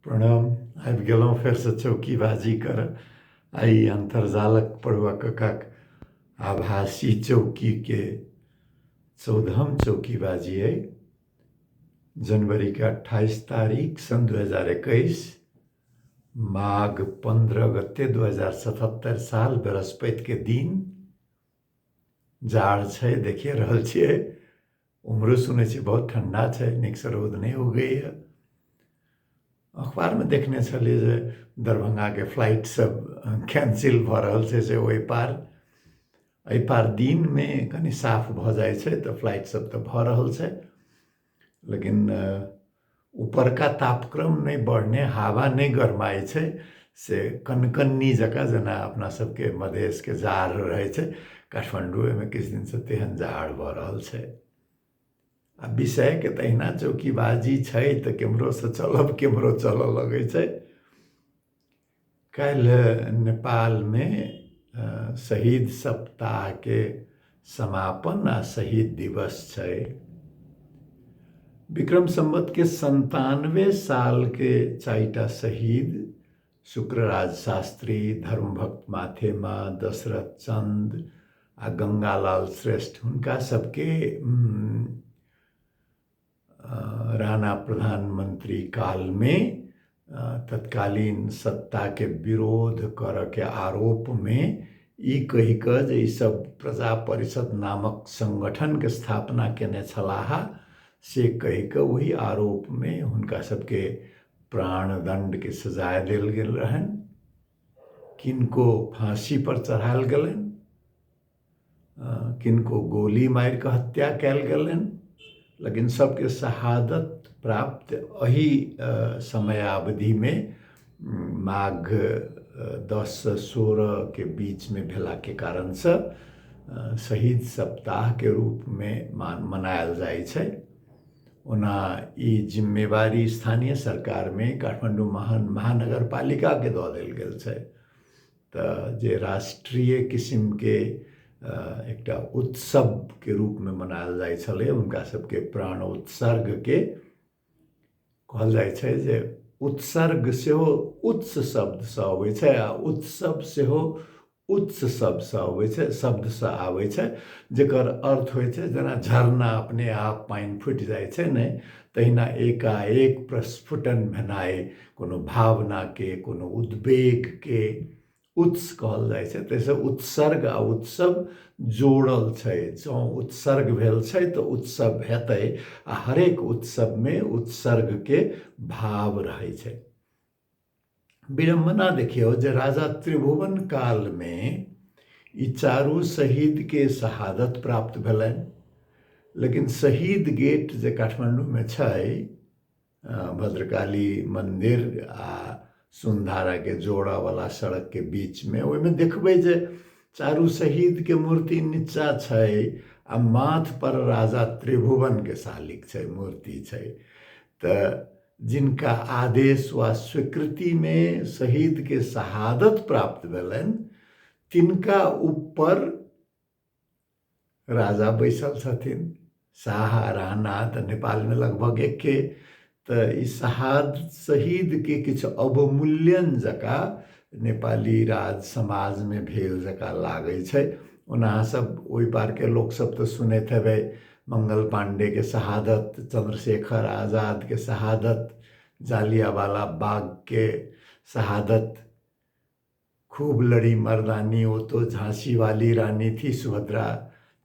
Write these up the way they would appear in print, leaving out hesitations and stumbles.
प्रणाम। आबि गेलहुँ फेरसँ चौकीबाजी करऽ। आइ अन्तर्जालक पढ़ुआ कक्काक आभासी चौकीके 14म चौकीबाजी अइ। जनवरीके 28 तारीख सन् 2021, माघ 15 गते 2077 साल, बृहस्पतिके दिन। जाड़ छै, देखिए रहल छियै। उम्हरो सुनै छियै बहुत ठण्डा छै, नीकसँ रौद नहि उगैए। अखबारमे देखने छलियै जे दरभंगाके फ्लाइट सब कैंसिल भऽ रहल छै, से ओहि पार एहि पार दिनमे कनि साफ भऽ जाइ छै तऽ फ्लाइट सब तऽ भऽ रहल छै, लेकिन ऊपरका तापक्रम नहि बढ़ने, हवा नहि गरमाइ छै, से कनकन्नी जकाँ जेना अपना सबके मधेशके जाड़ रहै छै, काठमाण्डुएमे किछु दिनसँ तेहन जाड़ भऽ रहल छै। आ विषयके तहिना चौकीबाजी छै तऽ केम्हरोसँ चलब केम्हरो चलऽ लगै छै। काल्हि नेपालमे शहीद सप्ताहके समापन आ शहीद दिवस छै। विक्रम सम्वतके 97 सालके 4टा शहीद शुक्रराज शास्त्री, धर्मभक्त माथेमा, दशरथ चन्द आ गंगालाल श्रेष्ठ, हुनका सबके राणा प्रधानमंत्री कालमे तत्कालीन सत्ताके विरोध करऽके आरोपमे ई कहि कऽ जे ईसब प्रजा परिषद नामक संगठनके स्थापना केने छलाह, से कहि कऽ ओहि आरोपमे हुनका सबके प्राणदण्डके सजाय देल गेल रहनि। किनको फाँसी पर चढ़ायल गेलनि, किनको गोली मारि कऽ हत्या कयल गेलनि, लेकिन सबके शहादत प्राप्त एहि समयावधिमे माघ 10सँ 16के बीचमे भेलाके कारणसँ शहीद सप्ताहके रूपमे मनायल जाइ छै। ओना ई जिम्मेवारी स्थानीय सरकारमे काठमाण्डू महानगरपालिकाके दऽ देल गेल छै, तऽ जे राष्ट्रीय किसिमके एकटा उत्सवके रूपमे मनायल जाइ छलै, हुनका सबके प्राण उत्सर्गके कहल जाइ छै जे उत्सर्ग सेहो उत्स शब्दसँ अबै छै आ उत्सव सेहो उत्स शब्दसँ अबै छै, शब्दसँ आबै छै, जकर अर्थ होइ छै जेना झरना अपने आप पानि फुटि जाइ छै ने, तहिना एकाएक प्रस्फुटन भेनाइ कोनो भावनाके, कोनो उद्वेगके उत्स कहल जाइ छै। ताहिसँ उत्सर्ग आ उत्सव जोड़ल छै। जँ उत्सर्ग भेल छै तऽ उत्सव हेतै, आ हरेक उत्सवमे उत्सर्गके भाव रहै छै। विडम्बना देखियौ जे राजा त्रिभुवन कालमे ई चारू शहीदके शहादत प्राप्त भेलनि, लेकिन शहीद गेट जे काठमाण्डूमे छै, भद्रकाली मन्दिर आ सुनधाराके जोड़ऽवला सड़कके बीचमे, ओहिमे देखबै जे चारू शहीदके मूर्ति नीचा छै आ माथ पर राजा त्रिभुवनके शालिक छै, मूर्ति छै। तऽ जिनका आदेश वा स्वीकृतिमे शहीदके शहादत प्राप्त भेलनि, तिनका ऊपर राजा बैसल छथिन। शाह आ राणा तऽ नेपालमे लगभग एके। तऽ ई शहीदके किछु अवमूल्यन जकाँ नेपाली राज समाजमे भेल जकाँ लागै छै। ओना अहाँसभ ओहि पारके लोकसभ तऽ सुनैत हेबै मंगल पाण्डेके शहादत, चंद्रशेखर आजादके शहादत, जालियावाला बागके शहादत, खूब लड़ी मर्दानी वो तो झांसी वाली रानी थी, सुभद्रा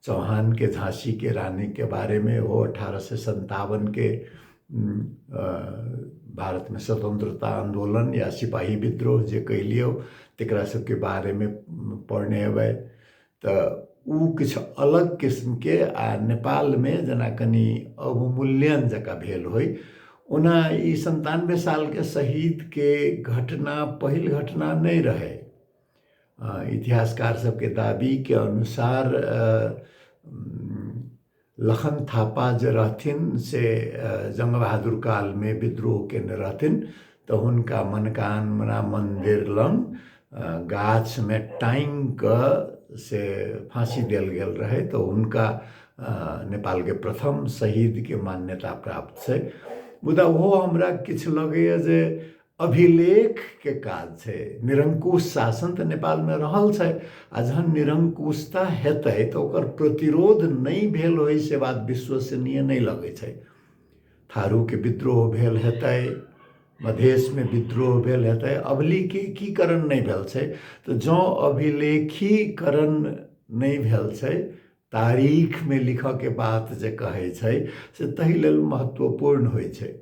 चौहान के झांसी के रानी के बारे में वो 1857 के भारत में स्वतंत्रता आंदोलन या सिपाही विद्रोह जे कहि लियौ, तकरा सबके बारे में पढ़ने हेबै। तऽ ओ किछु अलग किस्मके आ नेपालमे जेना कनि अवमूल्यन जकाँ भेल होइ। ओना ई 97 सालके शहीदके घटना पहिल घटना नहि रहै। इतिहासकार सबके दाबीके अनुसार लखन थापा जे रहथिन से जंगबहादुर कालमे विद्रोह केने रहथिन, तऽ हुनका मनोकामना मन्दिर लग गाछमे टाँगि कऽ से फाँसी देल गेल रहै, तऽ हुनका नेपालके प्रथम शहीदके मान्यता प्राप्त छै। मुदा ओहो हमरा किछु लगैए जे अभिलेखके काज छै। निरंकुश शासन तऽ नेपालमे रहल छै, आ जहन निरंकुशता हेतै तऽ ओकर प्रतिरोध नहि भेल होइ से बात विश्वसनीय नहि लगै छै। थारूके विद्रोह भेल हेतै, मधेशमे विद्रोह भेल हेतै, अभिलेखीकरण नहि भेल छै। तऽ जँ अभिलेखीकरण नहि भेल छै, तारीखमे लिखऽके बात जे कहै छै से ताहि लेल महत्वपूर्ण होइ छै।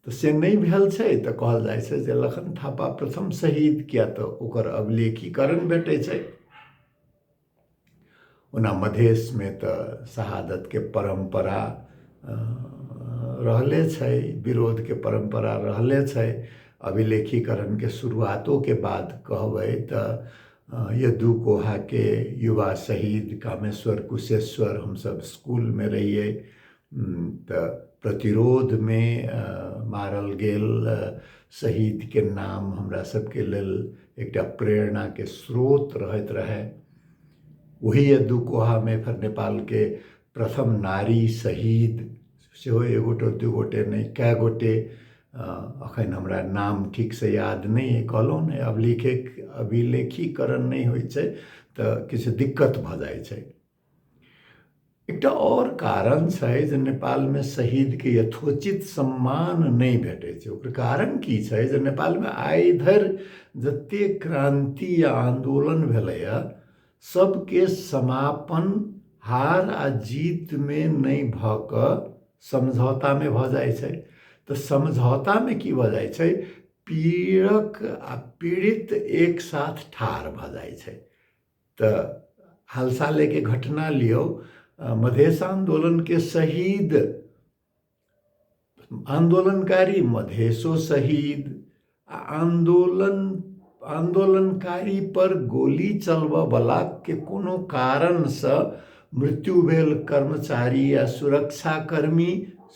तऽ से नहि भेल छै तऽ कहल जाइ छै जे लखन थापा प्रथम शहीद, किया तऽ ओकर अभिलेखीकरण भेटै छै। ओना मधेशमे तऽ शहादतके परम्परा रहले छै, विरोधके परम्परा रहले छै। अभिलेखीकरणके शुरुआतोके बाद कहबै तऽ यदु कोहाके युवा शहीद कामेश्वर कुशेश्वर, हमसभ स्कूलमे रहियै तऽ प्रतिरोधमे मारल गेल शहीदके नाम हमरा सबके लेल एकटा प्रेरणाके स्रोत रहैत रहै। ओही यदु कोहामे फेर नेपालके प्रथम नारी शहीद सेहो एक गोटे दू गोटे नहि कए गोटे, अखन हमरा नाम ठीकसँ याद नहि अइ, कहलहुँ ने अभिलेखीकरण नहि होइ छै तऽ किछु दिक्कत भऽ जाइ छै। एकटा आओर कारण छै जे नेपालमे शहीदके यथोचित सम्मान नहि भेटै छै। ओकर कारण की छै जे नेपालमे आइ धरि जतेक क्रान्ति या आन्दोलन भेलैए सबके समापन हार आ जीतमे नहि भऽ कऽ समझौतामे भऽ जाइ छै। तऽ समझौतामे की भऽ जाइ छै, पीड़क आ पीड़ित एक साथ ठाढ़ भऽ जाइ छै। तऽ हाल सालेके घटना लियौ, मधेश आन्दोलनके शहीद आन्दोलनकारी मधेशो शहीद आ आन्दोलनकारी पर गोली चलबऽवला के कोनो कारणसँ मृत्यु भेल कर्मचारी या सुरक्षाकर्मी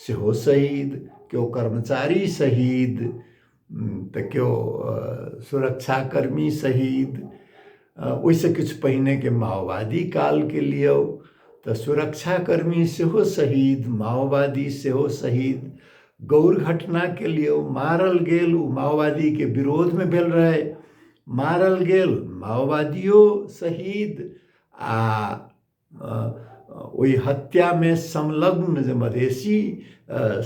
सेहो शहीद, केओ कर्मचारी शहीद तऽ केओ सुरक्षाकर्मी शहीद। ओहिसँ किछु पहिनेके माओवादी कालके लियौ तऽ सुरक्षाकर्मी सेहो शहीद, माओवादी सेहो शहीद। गौर घटनाके लियौ, मारल गेल ओ माओवादीके विरोधमे भेल रहै, मारल गेल माओवादियो शहीद आ ओहि हत्यामे संलग्न जे मधेशी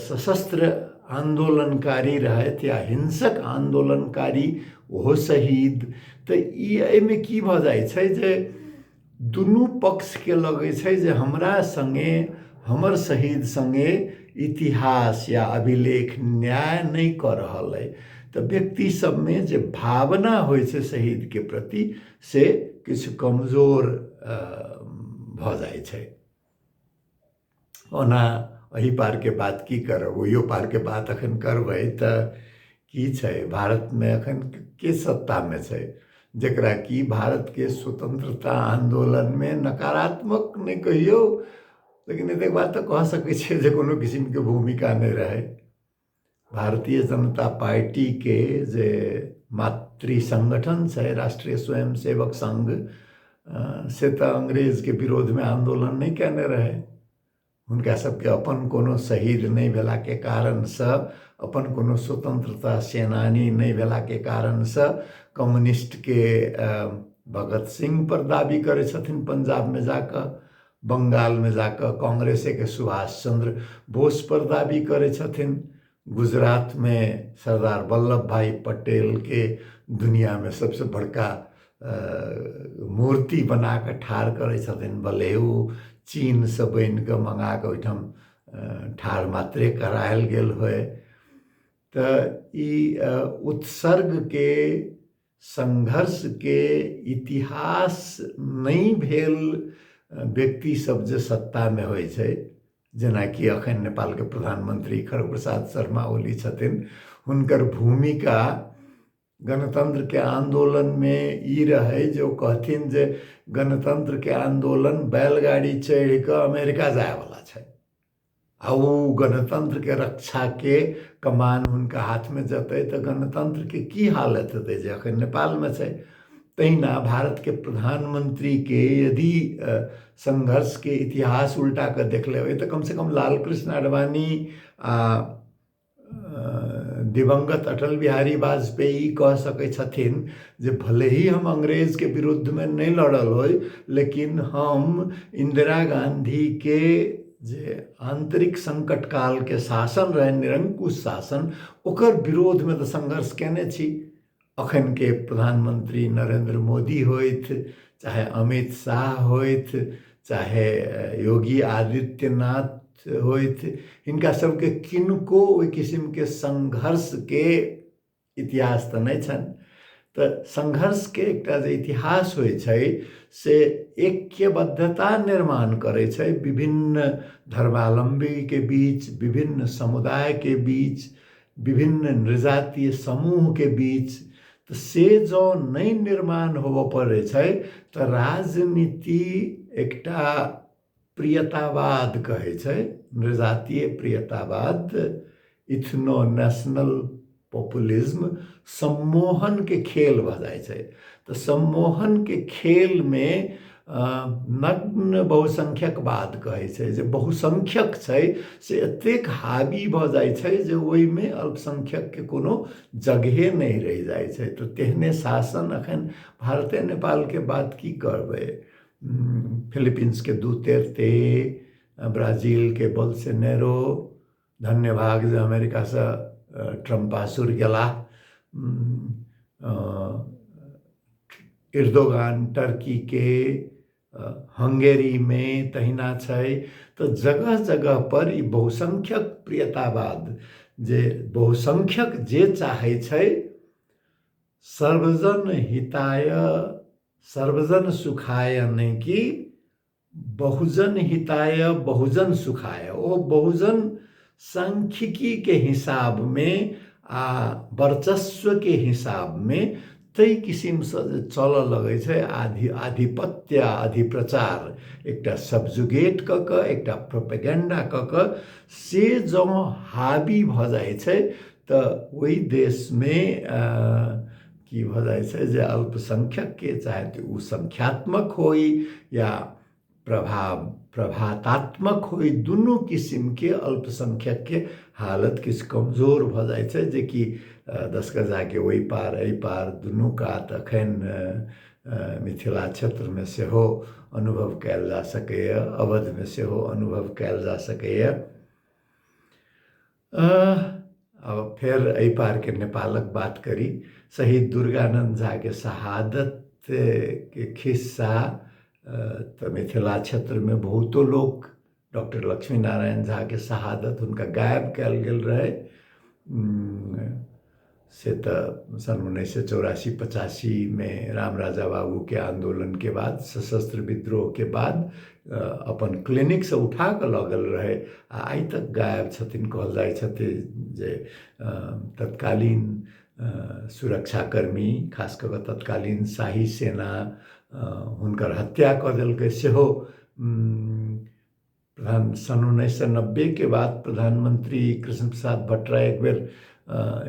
सशस्त्र आन्दोलनकारी रहथि या हिंसक आन्दोलनकारी ओहो शहीद। तऽ ई एहिमे की भऽ जाइ छै जे दुनू पक्षके लगै छै जे हमरा सङ्गे हमर शहीद सङ्गे इतिहास या अभिलेख न्याय नहि कऽ रहल अइ। तऽ व्यक्ति सबमे जे भावना होइ छै शहीदके प्रति से किछु कमजोर भऽ जाइ छै। ओना एहि पारके बात की करब, ओहियो पारके बात एखन करबै तऽ की छै, भारतमे एखन के सत्तामे छै जकरा कि भारतके स्वतंत्रता आन्दोलनमे नकारात्मक नहि कहियौ लेकिन एतेक बात तऽ कह सकै छियै जे कोनो किसिमके भूमिका नहि रहै। भारतीय जनता पार्टीके जे मातृ संगठन छै राष्ट्रीय स्वयंसेवक संघ, से तऽ अंग्रेजके विरोधमे आन्दोलन नहि कयने रहै। हुनका सबके अपन कोनो शहीद नहि भेलाके कारणसँ, अपन कोनो स्वतंत्रता सेनानी नहि भेलाके कारणसँ कम्युनिस्टके भगत सिंह पर दाबी करै छथिन पंजाबमे जाकऽ, बंगालमे जाकऽ कांग्रेसेके सुभाष चंद्र बोस पर दाबी करै छथिन, गुजरातमे सरदार वल्लभ भाई पटेलके दुनियामे सबसँ बड़का मूर्ति बना कऽ ठाढ़ करै छथिन, भले ओ चीनसँ बनि कऽ मँगा कऽ ओहिठाम ठाढ़ मात्रे करायल गेल होइ। तऽ ई उत्सर्गके संघर्षके इतिहास नहि भेल व्यक्ति सब जे सत्तामे होइ छै, जेनाकि अखन नेपालके प्रधानमंत्री खड़ग प्रसाद शर्मा ओली छथिन, हुनकर भूमिका गणतंत्रके आन्दोलनमे ई रहै जे ओ कहथिन जे गणतंत्रके आन्दोलन बैलगाड़ी चढ़ि कऽ अमेरिका जायवला छै आ ओ गणतंत्रके रक्षाके कमान हुनका हाथमे जेतै तऽ गणतंत्रके की हालत हेतै जे अखन नेपालमे छै। तहिना भारतके प्रधानमंत्रीके यदि संघर्षके इतिहास उल्टा कऽ देख लेबै तऽ कमसँ कम लालकृष्ण आडवाणी आ दिवंगत अटल बिहारी वाजपेयी कह सकै छथिन जे भले ही हम अंग्रेजके विरुद्धमे नहि लड़ल होइ, लेकिन हम इन्दिरा गाँधीके जे आन्तरिक संकट कालके शासन रहै, निरंकुश शासन, ओकर विरोधमे तऽ संघर्ष केने छी। अखनके प्रधानमंत्री नरेंद्र मोदी होथि, चाहे अमित शाह होथि, चाहे योगी आदित्यनाथ होथि, हिनका सबके किनको ओहि किसिमके संघर्षके इतिहास तऽ नहि छनि। तऽ संघर्षके एकटा जे इतिहास होइ छै से ऐक्यबद्धता निर्माण करै छै विभिन्न धर्मावलम्बीके बीच, विभिन्न समुदायके बीच, विभिन्न नृजातीय समूहके बीच। तऽ से जँ नहि निर्माण होबऽ पड़ै छै तऽ राजनीति एकटा प्रियतावाद कहै छै, नृजातीय प्रियतावाद, इथनो नेशनल पॉपुलिज्म, सम्मोहनके खेल भऽ जाइ छै। तऽ सम्मोहनके खेलमे नग्न बहुसंख्यकवाद कहै छै, जे बहुसंख्यक छै से एतेक हावी भऽ जाइ छै जे ओहिमे अल्पसंख्यकके कोनो जगहे नहि रहि जाइ छै। तऽ तेहने शासन एखन भारते नेपालके बात की करबै, फिलिपीन्सके दुतेर्ते, ब्राजीलके बोल्सोनेरो, धन्यभाग जे अमेरिकासँ ट्रम्पासुर गेलाह, इर्दोगान टर्कीके, हंगेरीमे तहिना छै। तऽ जगह जगह पर ई बहुसंख्यक प्रियतावाद, जे बहुसंख्यक जे चाहै छै सर्वजन हिताय सर्वजन सुखाय, नहि कि बहुजन हिताय बहुजन सुखाय, ओ बहुजन सांख्यिकीके हिसाबमे आ वर्चस्वके हिसाबमे ताहि किसिमसँ जे चलऽ लगै छै आधिपत्य अधिप्रचार, एकटा सब्जुगेट कऽ कऽ, एकटा प्रोपेगेंडा कऽ कऽ, से जँ हावी भऽ जाइ छै तऽ ओहि देशमे की भऽ जाइ छै जे अल्पसंख्यकके, चाहे तऽ ओ संख्यात्मक होइ या प्रभातात्मक होइ, दुनू किसिमके अल्पसंख्यकके हालत किछु कमजोर भऽ जाइ छै, जेकि 10 गजाके ओहि पार एहि पार दुनू कात एखन मिथिला क्षेत्रमे सेहो अनुभव कयल जा सकैए, अवधमे सेहो अनुभव कयल जा सकैए। अब फेर एहि पारके नेपालक बात करी। शहीद दुर्गानन्द झाके शहादत के खिस्सा तऽ मिथिला क्षेत्रमे बहुतो लोक डॉक्टर लक्ष्मी नारायण झाके शहादत, हुनका गायब कयल गेल रहै, से तऽ सन 1984-85मे राम राजा बाबूके आन्दोलनके बाद, सशस्त्र विद्रोहके बाद अपन क्लिनिकसँ उठा कऽ लऽ गेल रहै आ आइ तक गायब छथिन। कहल जाइ छथिन जे तत्कालीन सुरक्षाकर्मी, खास कऽ कऽ तत्कालीन शाही सेना हुनकर हत्या कऽ देलकै। सेहो प्रधान सन 1990के बाद प्रधानमंत्री कृष्ण प्रसाद भट्टराय एक बेर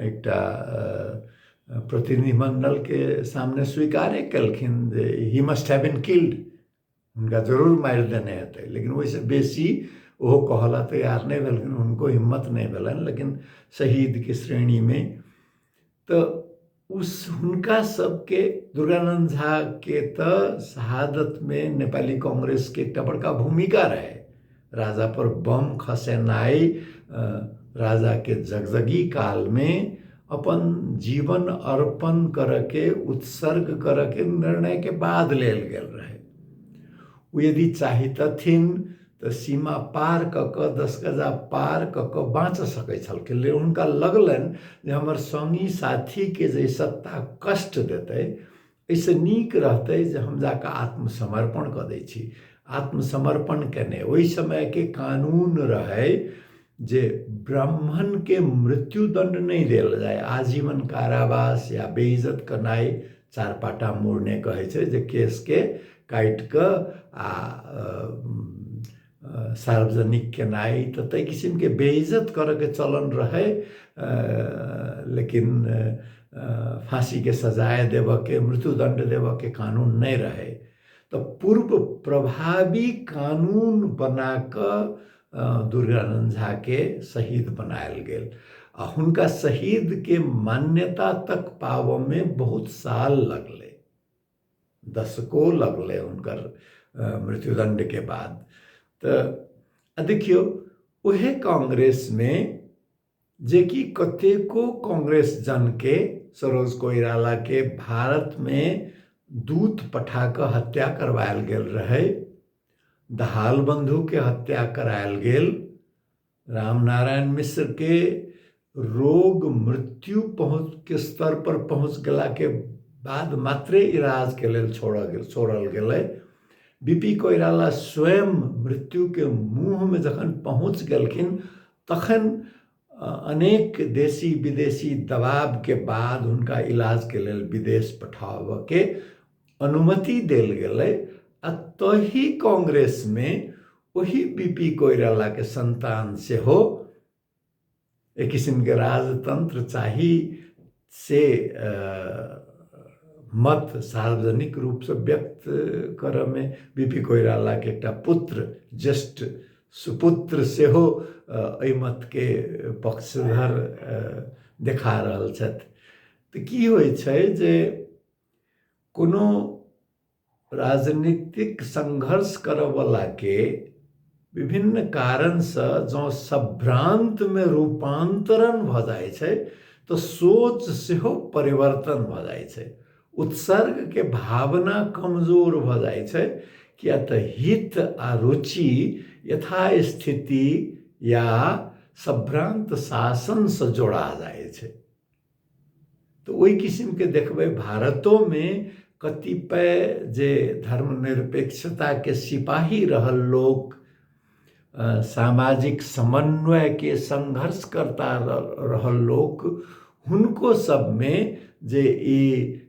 एकटा प्रतिनिधिमंडलके सामने स्वीकारे केलखिन जे he must have been killed, हुनका जरूर मारि देने हेतै, लेकिन ओहिसँ बेसी ओहो कहला तैयार नहि भेलखिन, हुनको हिम्मत नहि भेलनि। लेकिन शहीदके श्रेणीमे तऽ उस हुनका सबके, दुर्गानन्द झाके तऽ शहादतमे नेपाली कांग्रेसके एकटा बड़का भूमिका रहै। राजा पर बम खसेनाइ, राजाके जगजगी कालमे अपन जीवन अर्पण करऽके, उत्सर्ग करऽके निर्णयके बाद लेल गेल रहै। ओ यदि चाहितथिन तऽ सीमा पार कऽ कऽ, 10 गजा पार कऽ कऽ बाँच सकै छलखिन, लेकिन हुनका लगलनि जे हमर सङ्गी साथीके जे सत्ता कष्ट देतै, एहिसँ नीक रहतै जे हम जाकऽ आत्मसमर्पण कऽ दै छी। आत्मसमर्पण केने ओहि समयके कानून रहै जे ब्राह्मणके मृत्युदण्ड नहि देल जाय, आजीवन कारावास या बेइज्जत केनाइ, चार पाटा मोड़ने कहै छै जे केशके काटि कऽ आ सार्वजनिक केनाइ, तऽ ताहि किसिमके बेइज्जत करऽके चलन रहै, लेकिन फाँसीके सजाय देबऽके, मृत्युदण्ड देबऽके कानून नहि रहै। तऽ पूर्व प्रभावी कानून बना कऽ दुर्गानन्द झाके शहीद बनायल गेल। आ हुनका शहीदके मान्यता तक पाबऽमे बहुत साल लगलै, दशको लगलै हुनकर मृत्युदण्डके बाद। तऽ आ देखियौ उएह कांग्रेसमे जेकि कतेको कांग्रेस जनके सरोज कोइरालाके भारतमे दूत पठा कऽ हत्या करवायल गेल रहै, दहाल बंधुके हत्या करायल गेल, रामनारायण मिश्रके रोग मृत्यु पहुँच के स्तर पर पहुँच गेलाके बाद मात्रे इलाजके लेल छोड़ल गेलै। बी पी कोइराला स्वयं मृत्युके मुँहमे जखन पहुँच गेलखिन तखन अनेक देशी विदेशी दबावके बाद हुनका इलाजके लेल विदेश पठाबऽके अनुमति देल गेलै। आ तही कांग्रेसमे ओही बी पी कोइरालाके संतान सेहो एक किसिमके राजतंत्र चाही से मत सार्वजनिक रूपसँ व्यक्त करऽमे बी पी कोइरालाके एकटा पुत्र, ज्येष्ठ सुपुत्र सेहो एहि मतके पक्षधर देखा रहल छथि। तऽ की होइ छै जे कोनो राजनीतिक संघर्ष करऽवलाके विभिन्न कारणसँ जँ सभ्रान्तमे रूपान्तरण भऽ जाइ छै तऽ सोच सेहो परिवर्तन भऽ जाइ छै, उत्सर्गके भावना कमजोर भऽ जाइ छै, किया तऽ हित आ रुचि यथास्थिति या सभ्रान्त शासनसँ जोड़ा जाइ छै। तऽ ओहि किसिमके देखबै भारतोमे कतिपय जे धर्मनिरपेक्षताके सिपाही रहल लोक, सामाजिक समन्वयके संघर्ष करता रहल लोक, हुनको सबमे जे ई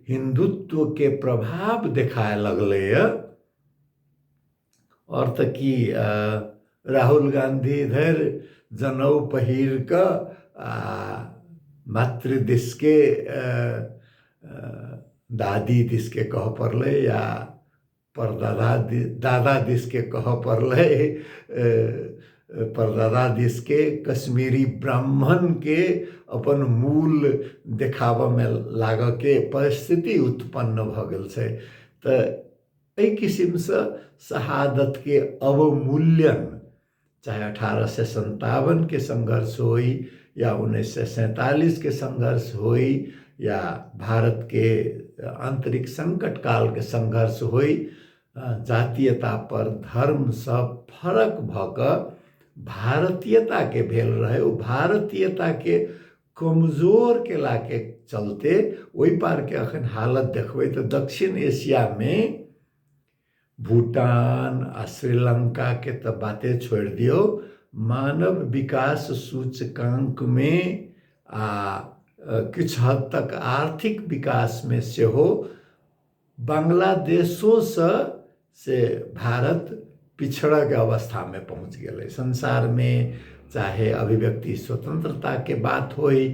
हिन्दुत्वके प्रभाव देखाए लगलैए। आओर तऽ की राहुल गांधी धरि जनउ पहिर कऽ आ मातृ दिसके दादी दिसके कहऽ पड़लै या परदादा दादा दिसके कहऽ पड़लै, परदादा दिसके कश्मीरी ब्राह्मणके अपन मूल देखाबऽमे लागऽके परिस्थिति उत्पन्न भऽ गेल छै। तऽ एहि किसिमसँ शहादतके अवमूल्यन चाहे 1857 के संघर्ष होई या 1947 के संघर्ष होई या भारत के आंतरिक संकट काल के संघर्ष होई, जातीयता पर धर्मसँ फरक भऽ कऽ भारतीयताके भेल रहै, ओ भारतीयताके कमजोर केलाके चलते ओहि पारके अखन हालत देखबै तऽ दक्षिण एशियामे भूटान आ श्रीलंकाके तऽ बाते छोड़ि दियौ, मानव विकास सूचकांकमे आ किछु हद तक आर्थिक विकासमे सेहो बांग्लादेशोसँ से भारत पिछड़ऽके अवस्थामे पहुँच गेलै। संसारमे चाहे अभिव्यक्ति स्वतंत्रताके बात होइ,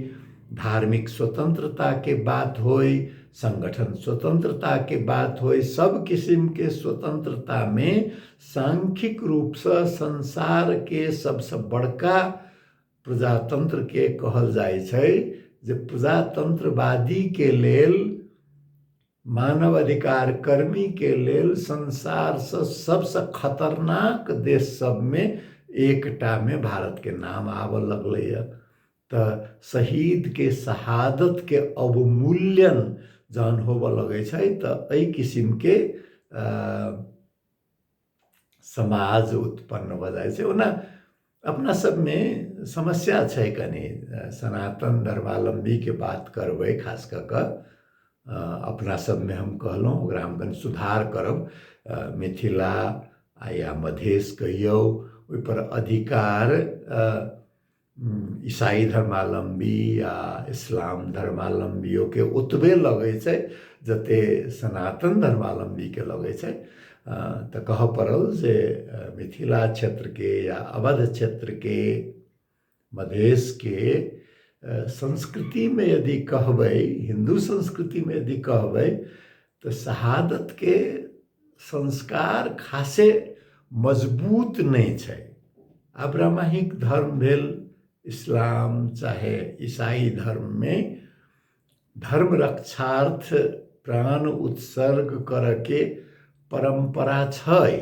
धार्मिक स्वतंत्रताके बात होइ, संगठन स्वतंत्रताके बात होइ, सब किसिमके स्वतंत्रतामे सांख्यिक रूपसँ संसारके सबसँ बड़का प्रजातंत्रके कहल जाइ छै जे प्रजातंत्रवादीके लेल, मानव अधिकार कर्मीके लेल संसारसँ सबसँ खतरनाक देश सबमे एकटामे भारतके नाम आबऽ लगलैए। तऽ शहीदके शहादतके अवमूल्यन जहन होबऽ लगै छै तऽ एहि किसिमके समाज उत्पन्न भऽ जाइ छै। ओना अपना सबमे समस्या छै कनि, सनातन धर्मावलम्बीके बात करबै खास कऽ कऽ अपना सबमे हम कहलहुँ ओकरा हम कनि सुधार करब, मिथिला या मधेश कहियौ ओहिपर अधिकार ईसाई धर्मावलम्बी या इस्लाम धर्मावलम्बियोके ओतबे लगै छै जते सनातन धर्मावलम्बीके लगै छै। तऽ कहऽ पड़ल जे मिथिला क्षेत्रके या अवध क्षेत्रके मधेशके संस्कृतिमे यदि कहबै, हिन्दू संस्कृतिमे यदि कहबै तऽ शहादतके संस्कार खासे मजबूत नहि छै। अब्राह्मणिक धर्म भेल इस्लाम चाहे ईसाई धर्ममे धर्म रक्षार्थ प्राण उत्सर्ग करऽके परम्परा छै।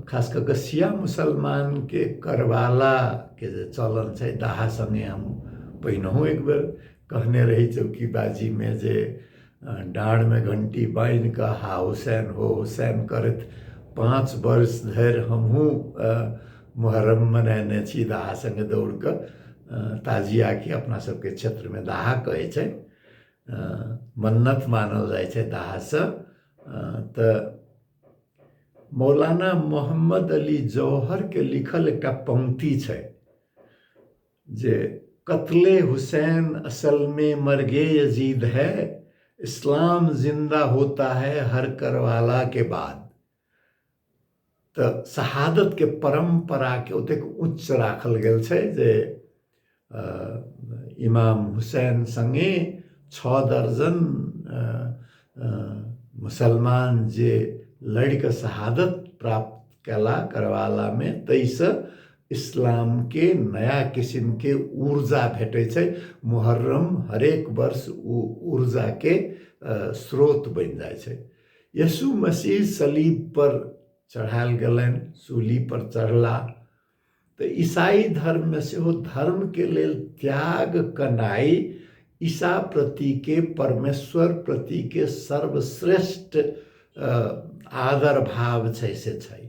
खास कऽ कऽ शिया मुसलमानके करवालाके जे चलन छै, दाहा सङ्गे हम पहिनहुँ एक बेर कहने रही चौकीबाजीमे जे डाँड़मे घण्टी बान्हि कऽ हा हुसैन हो हुसैन करैत 5 वर्ष धरि हमहूँ मुहर्रम मनेने छी दाहा सङ्गे दौड़ कऽ। ताजियाके अपना सबके क्षेत्रमे दाहा कहै छै, मन्नत मानल जाइ छै दाहासँ। तऽ मौलाना मोहम्मद अली जौहरके लिखल एकटा पंक्ति छै जे कत्ले हुसैन असल में मर्गे यजीद है, इस्लाम जिंदा होता है हर करवाला के बाद। तऽ शहादतके परम्पराके ओतेक उच्च राखल गेल छै जे इमाम हुसैन सङ्गे 6 दर्जन मुसलमान जे लड़िकऽ शहादत प्राप्त कयला करवालामे, ताहिसँ इस्लामके नया किसिमके ऊर्जा भेटै छै। मुहर्रम हरेक वर्ष ओ ऊर्जाके स्रोत बनि जाइ छै। यीशु मसीह सलीब पर चढ़ायल गेलनि, सूली पर चढ़ला। तऽ ईसाई धर्ममे सेहो धर्मके लेल त्याग कनाइ ईसा प्रतिके, परमेश्वर प्रतिके सर्वश्रेष्ठ आदर भाव छै, से छै।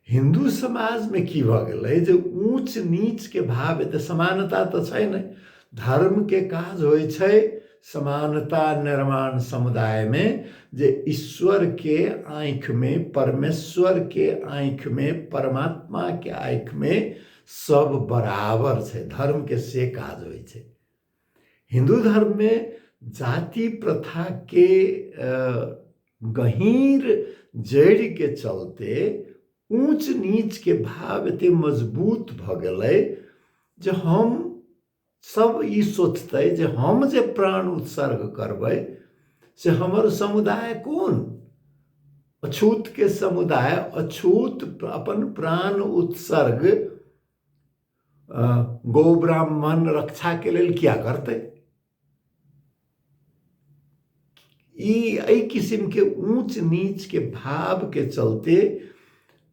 हिन्दू समाजमे की भऽ गेलै जे ऊँच नीचके भाव, एते समानता तऽ छै नहि। धर्मके काज होइ छै समानता निर्माण समुदायमे, जे ईश्वरके आँखिमे, परमेश्वरके आँखिमे, परमात्माके आँखिमे सब बराबर छै। धर्मके से काज होइ छै। हिन्दू धर्ममे जाति प्रथाके गहीँर जड़िके चलते ऊँच नीचके भाव एते मजबूत भऽ गेलै जे हम सब ई सोचतै जे हम जे प्राण उत्सर्ग करबै से हमर समुदाय कोन अछूतके समुदाय, अछूत अपन प्राण उत्सर्ग गौ ब्राह्मण रक्षाके लेल किया करतै? ई एहि किसिमके ऊँच नीचके भावके चलते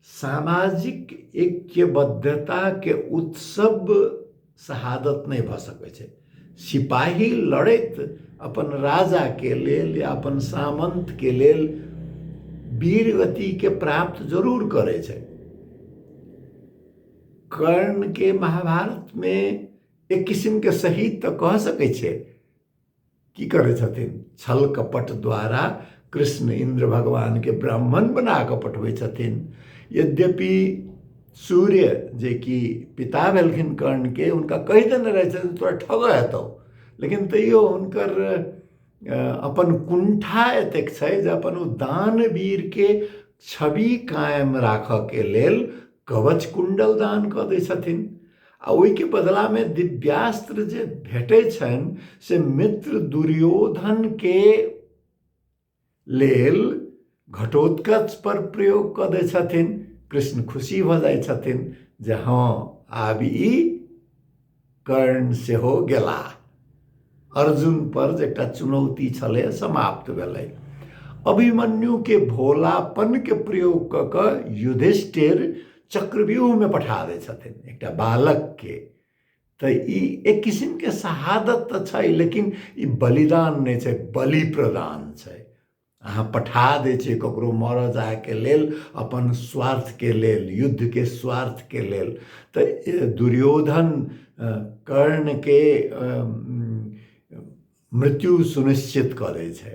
सामाजिक ऐक्यबद्धताके उत्सव शहादत नहि भऽ सकै छै। सिपाही लड़ैत अपन राजाके लेल या अपन सामन्तके लेल वीरगतिके प्राप्त जरूर करै छै। कर्णके महाभारतमे एक किसिमके शहीद तऽ कह सकै छियै। की करै छथिन? छल कपट द्वारा कृष्ण इन्द्र भगवानके ब्राह्मण बना कऽ पठबै छथिन। यद्यपि सूर्य जे कि पिता भेलखिन कर्णके, हुनका कहि देने रहै छथिन तोरा ठगऽ हेतौ, लेकिन तैयो हुनकर अपन कुंठा एतेक छै जे अपन ओ दानवीरके छवि कायम राखऽके लेल कवच कुंडल दान कऽ दै छथिन आ ओहिके बदलामे दिव्यास्त्र जे भेटै छनि से मित्र दुर्योधनके लेल घटोत्कच पर प्रयोग कऽ दै छथिन। कृष्ण खुशी भऽ जाइ छथिन जे हँ आब ई कर्ण सेहो गेला, अर्जुन पर जे एकटा चुनौती छलै समाप्त भेलै। अभिमन्युके भोलापनके प्रयोग कऽ कऽ युधिष्ठिर चक्रव्यूहमे पठा दै छथिन एकटा बालकके। तऽ ई एक किसिमके शहादत तऽ छै, लेकिन ई बलिदान नहि छै, बलि प्रदान छै। अहाँ पठा दै छियै ककरो मरऽ जायके लेल अपन स्वार्थके लेल, युद्धके स्वार्थके लेल। तऽ दुर्योधन कर्णके मृत्यु सुनिश्चित कऽ दै छै,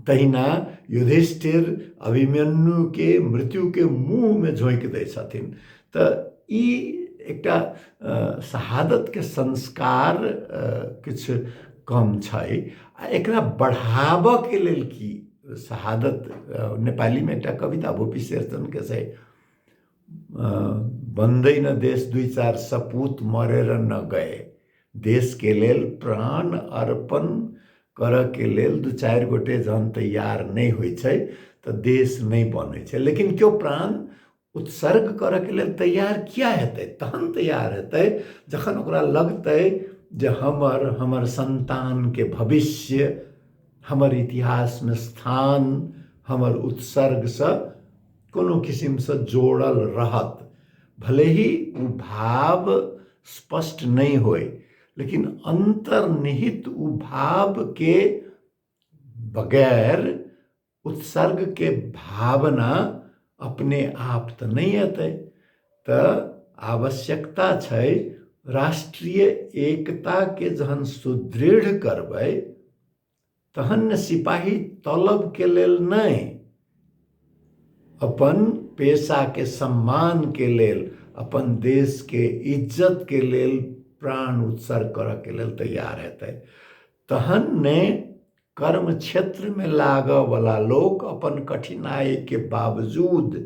तहिना युधिष्ठिर अभिमन्युके मृत्युके मुँहमे झोंकि दै छथिन। तऽ ई एकटा शहादतके संस्कार किछु कम छै आ एकरा बढ़ाबऽके लेल की शहादत, नेपालीमे एकटा कविता भूपी शेरचनके छै, बन्दैन देश दुई चार सपूत मरेर न गए। देशके लेल प्राण अर्पण करऽके लेल 2-4 गोटे जहन तैयार नहि होइ छै तऽ देश नहि बनै छै। लेकिन केओ प्राण उत्सर्ग करऽके लेल तैयार किया हेतै? तहन तैयार हेतै जखन ओकरा लगतै जे हमर हमर सन्तानके भविष्य, हमर इतिहासमे स्थान हमर उत्सर्गसँ कोनो किसिमसँ जोड़ल रहत। भले ही ओ भाव स्पष्ट नहि होइ, लेकिन अन्तर्निहित ओ भावके बगैर उत्सर्गके भावना अपने आप तऽ नहि एतै। तऽ आवश्यकता छै राष्ट्रीय एकताके जहन सुदृढ़ करबै तहन ने सिपाही तलबके लेल नहि, अपन पेशाके सम्मानके लेल, अपन देशके इज्जतके लेल प्राण उत्सर्ग करऽके लेल तैयार हेतै। तहन ने कर्म क्षेत्रमे लागऽवला लोक अपन कठिनाइके बावजूद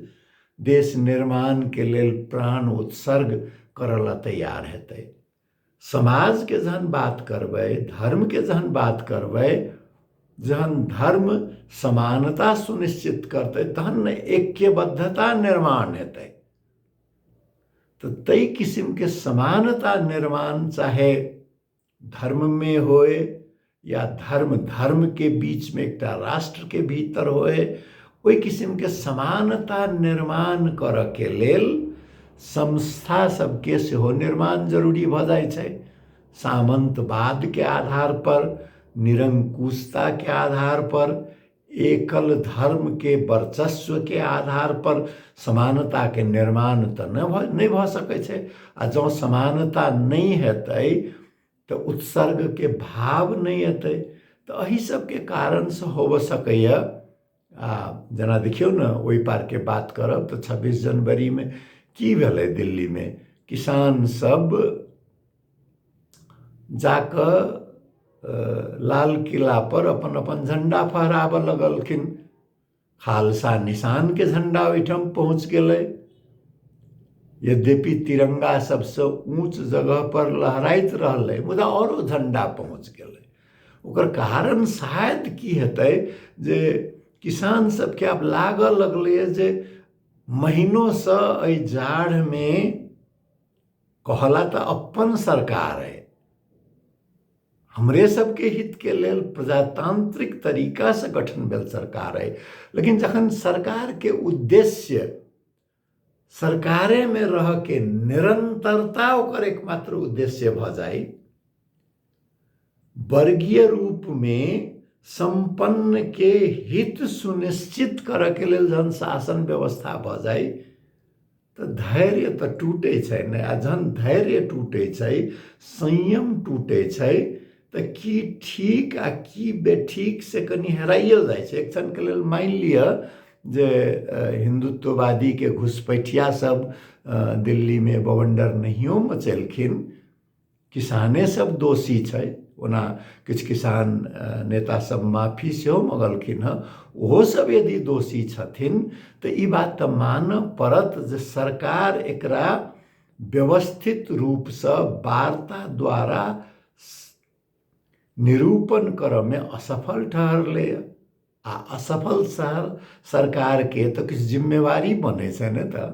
देश निर्माणके लेल प्राण उत्सर्ग करऽ लए तैयार हेतै। समाजके जहन बात करबै, धर्मके जहन बात करबै, जहन धर्म समानता सुनिश्चित करतै तहन ने ऐक्यबद्धता निर्माण हेतै। तऽ ताहि किसिमके समानता निर्माण चाहे धर्ममे होय या धर्म धर्मके बीचमे एकटा राष्ट्रके भीतर होय, ओहि किसिमके समानता निर्माण करऽके लेल संस्था सबके सेहो निर्माण जरूरी भऽ जाइ छै। सामन्तवादके आधार पर, निरंकुशताके आधार पर, एकल धर्मके वर्चस्वके आधार पर समानताके निर्माण तऽ नहि भऽ सकै छै। आ जँ समानता नहि हेतै तऽ उत्सर्गके भाव नहि एतै। तऽ एहि सबके कारणसँ होबऽ सकैए। आ जेना देखियौ ने, ओहि पारके बात करब तऽ 26 जनवरीमे की भेलै दिल्लीमे, किसान सब जाकऽ लाल किला पर अपन अपन झण्डा फहराबऽ लगलखिन। खालसा निशानके झण्डा ओहिठाम पहुँच गेलै। यद्यपि तिरंगा सबसँ ऊँच जगह पर लहराइत रहलै, मुदा औरो झण्डा पहुँच गेलै। ओकर कारण शायद की हेतै जे किसान सबके आब लागऽ लगलैए जे महीनोसँ एहि जाड़मे कहला तऽ अपन सरकार अइ, हमरे सबके हितके लेल प्रजातांत्रिक तरीकासँ गठन भेल सरकार अइ, लेकिन जखन सरकारके उद्देश्य सरकारेमे रहके निरंतरता ओकर एकमात्र उद्देश्य भऽ जाइ, वर्गीय रूपमे सम्पन्न के हित सुनिश्चित करऽके लेल जहन शासन व्यवस्था भऽ जाइ तऽ धैर्य तऽ टूटै छै ने। आ जहन धैर्य टूटै छै, संयम टूटै छै, तऽ की ठीक आ की बेठीक से कनि हेराइयो जाइ छै। एक क्षणके लेल मानि लिअ जे हिन्दुत्ववादीके घुसपैठिया सब दिल्लीमे बवंडर नहियो मचेलखिन, किसाने सब दोषी छै। ओना किछु किसान नेता सब माफी सेहो मङ्गलखिन हँ, ओहो सब यदि दोषी छथिन तऽ ई बात तऽ मानऽ पड़त जे सरकार एकरा व्यवस्थित रूपसँ वार्ता द्वारा निरूपण करऽमे असफल ठहरलै। आ असफल सरकारके तऽ किछु जिम्मेवारी बनै छै ने, तऽ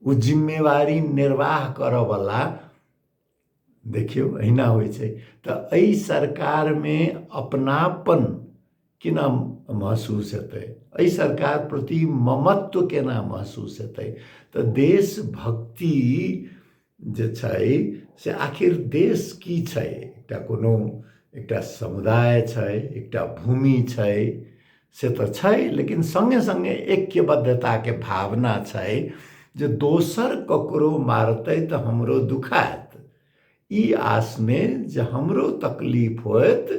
ओ जिम्मेवारी निर्वाह करऽवला देखियौ अहिना होइ छै। तऽ एहि सरकारमे अपनापन केना महसूस हेतै, एहि सरकार प्रति ममत्व केना महसूस हेतै? तऽ देशभक्ति जे छै से आखिर देश की छै? एकटा कोनो एकटा समुदाय छै, एकटा भूमि छै, से तऽ छै, लेकिन सङ्गे सङ्गे ऐक्यबद्धताके भावना छै जे दोसर ककरो मारतै तऽ हमरो दुखायत, ई आसमे जे हमरो तकलीफ होयत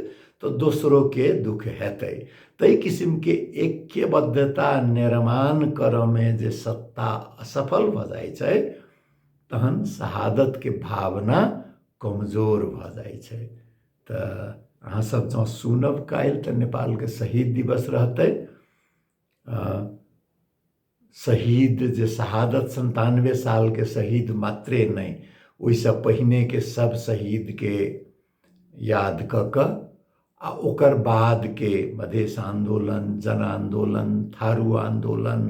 तऽ दोसरोके दुख हेतै। ताहि किसिमके ऐक्यबद्धता निर्माण करऽमे जे सत्ता असफल भऽ जाइ छै तहन शहादतके भावना कमजोर भऽ जाइ छै। तऽ अहाँ सब जँ सुनब काल्हि तऽ नेपालके शहीद दिवस रहतै। शहीद जे शहादत 97 सालके शहीद मात्रे नहि, ओहिसँ पहिनेके सब शहीदके याद कऽ कऽ आ ओकर बादके मधेश आन्दोलन, जन आन्दोलन, थारू आन्दोलन,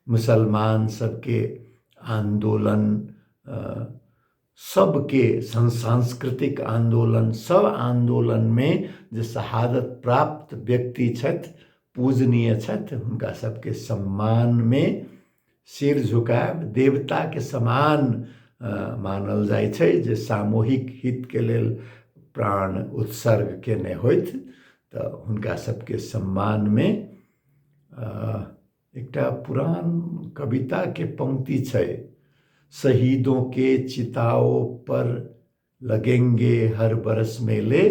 मुसलमान सबके आन्दोलन, सबके सांस्कृतिक आन्दोलन, सब आन्दोलनमे जे शहादत प्राप्त व्यक्ति छथि, पूजनीय छथि, हुनका सबके सम्मानमे सिर झुकायब देवताके समान मानल जाइ छै, जे सामूहिक हितके लेल प्राण उत्सर्ग केने होथि। तऽ हुनका सबके सम्मानमे एकटा पुरान कविताके पंक्ति छै, शहीदों के चिताओं पर लगेंगे हर बरस मेले,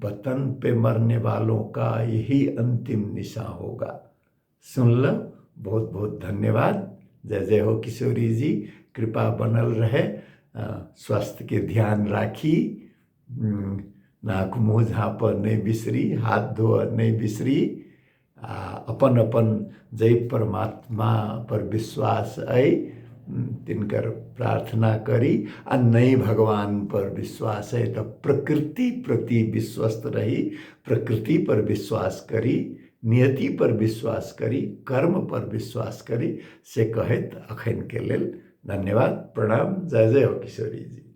वतन पे मरने वालों का यही अंतिम निशा होगा। सुनलहुँ, बहुत बहुत धन्यवाद। जय जय हो किशोरी जी, कृपा बनल रहे। स्वास्थ्यके ध्यान राखी, नाक मुँह झाँपऽ नहि बिसरी, हाथ धोअ नहि बिसरी, आ अपन अपन जाहि परमात्मा पर विश्वास अइ तिनकर प्रार्थना करी, आ नहि भगवान पर विश्वास अइ तऽ प्रकृति प्रति विश्वस्त रही, प्रकृति पर विश्वास करी, नियति पर विश्वास करी, कर्म पर विश्वास करी, से कहैत अखनके लेल धन्यवाद, प्रणाम, जय जय हो किशोरी जी।